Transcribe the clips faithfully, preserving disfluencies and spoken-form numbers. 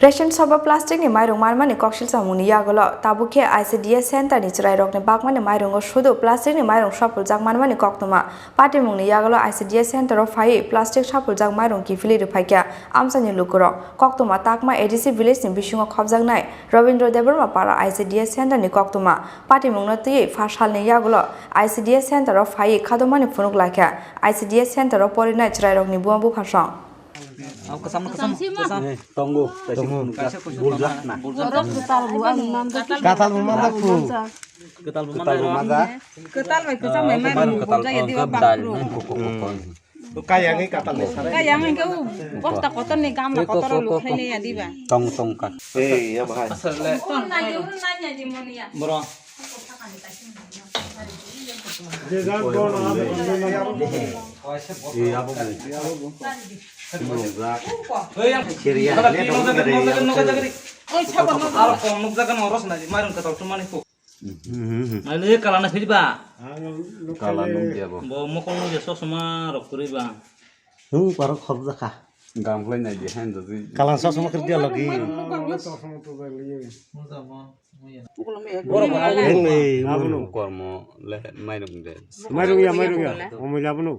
Ration shop o plastic ni mairung manmani koksil samungni yagulo tabuk khe I C D S center ni chwrairokni bakmani mairungo sudu plastic ni mairung sopuljak manmani koktwma. Patimungni yagulo I C D S center o phaiwi plastic sapuljak mairung kiphilwi rwphaikha amchaini lukurok. Koktwma takma A D C village ni bisingo khopjaknai Robindra Debbarma para I C D S center ni koktwma. Patimungno twiwi pha salni yagulo I C D S center o phaiwi khadomani phunuk laikha I C D S center o porinai chwrairokni buma buphasong. Ang kwcham, kwcham, kwcham. Eh, tongo, kaisa tongo. Kaisa kuchuk buljak tongo. Na. Buljak. Katal bo ang manjak. Katal bo manjak. Kwtal bo manjak. Kwtal bai kwcham bai mai rung buljak ya diba bak rung. Kayang ni katal ni sana. Kayang ni kau bosta kotor ni gamla kotor lu khaini ya diba. Tong tong ka. Eh, ya bahai. Asal le. Bro. Aro kom nuk jaga no ros na di, mairung katal tu mani ko. Nai le kala na phiri ba. Kala nung dia bo. Bo mokol nung dia sosoma rok kuri ba. Nung parok khorok jakha. Gamplai nai di hen jodi. Kalang sosoma kiri dia lagi. Borok Hwnwi, abono. Kormo le mairung de. Mairung ya, mairung ya. Omoi labono.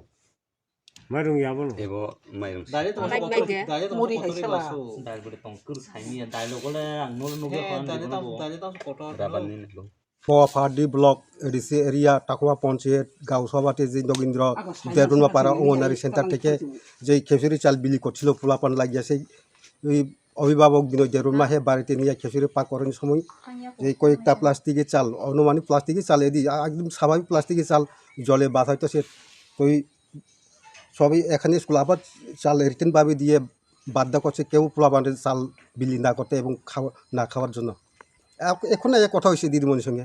Mairung ya abono. Ebo mairung. Dali to Bai, kotor, bai de. Dali to Muri kotor hai sela. Basu. Dal bole tong kur saini ya, dal lo gole ang nol nol. He, kon dali di to, bono. Dali to kotor. Raban ni lo. Poa Phardi block A D C area Takuma Panchayat Gaon Sabhapati ji Nogindra Debbarma para Anganwadi center থেকে যে খেচুড়ি চাল বিলি করছিল পোলাপান লাগিয়া সেই ওই অভিভাবক বিনয় দেববর্মা হে বাড়িতে নিয়ে খেচুড়ি পাক করার সময় যে কয়েকটা প্লাস্টিকের চাল, অনুমানিক প্লাস্টিকের চাল এদি আ-, একদম স্বাভাবিক প্লাস্টিকের চাল জলে বাতাইতেছে। তো ওই সবই এখানে স্কুল আবার চাল রিটার্ন ভাবে দিয়ে বাধ্য করছে কেউ পোলাপানের চাল বিলি না করতে এবং খাওয়া, না খাওয়ার জন্য। এখ-, এখন এই কথা হয়েছে দিদিমণির সঙ্গে।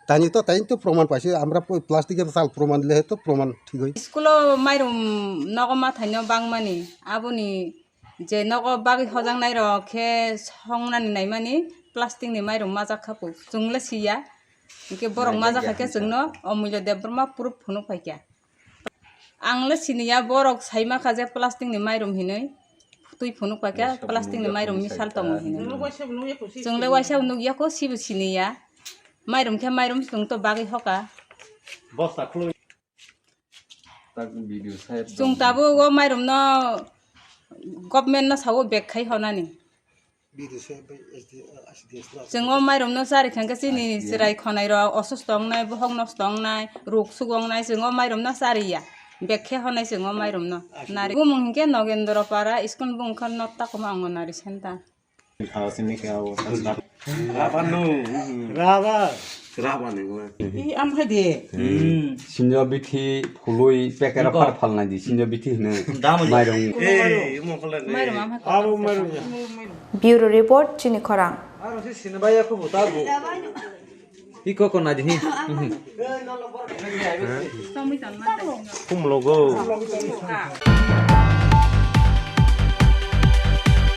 তাই তো, তাই তো প্রমাণ পাইছে, আমরা প-, প্লাস্টিকের চাল প্রমাণ দিলে হয়তো প্রমাণ ঠিক হয়। School-o mairum nogo mathaino bangmani, aboni je nogo bagwi hojaknairok khe songnani naimani plastic-ni mairum majak kha po, chwngla siya. Hinkhe borok majak kha khe chwngno Omulya Debbarma proof phunuk phaikha. Ang le siniya borok saima kha je plastic ni mairum hinwi twi phunuk paikha, plastic ni mairum misal tongo hinwi. Chwng le waisa nukya kho sibo siniya. Mairum khe mairum chwng to bagwi hoka. Bosta khulwi. Tak video side. Chwng tabuk o mairum no government no sawo bag khai honani. Chwng o mairum no chari kha khe chini chwrai khonai rok osusto wngnai, bohok nosto wngnai, ruk suk wngnai, chwng o mairum no chariya. Bag khe honai chwng o mairum no. Nari bumung hinkhe Nogendra Para, school bumung khe North Takuma Anganwadi Center. Raba no. Raba. Raba ni. I am hai de. Sinjo bithi phului pekera phar phalnai di, sinjo bithi hino. Mairum. Eh, mo khala de. Mairum am hai. Abo mairum. Bureau report, Chini Khorang. Aro se sinibaya ko buta go. Iko ko na di hi. Kumlo go.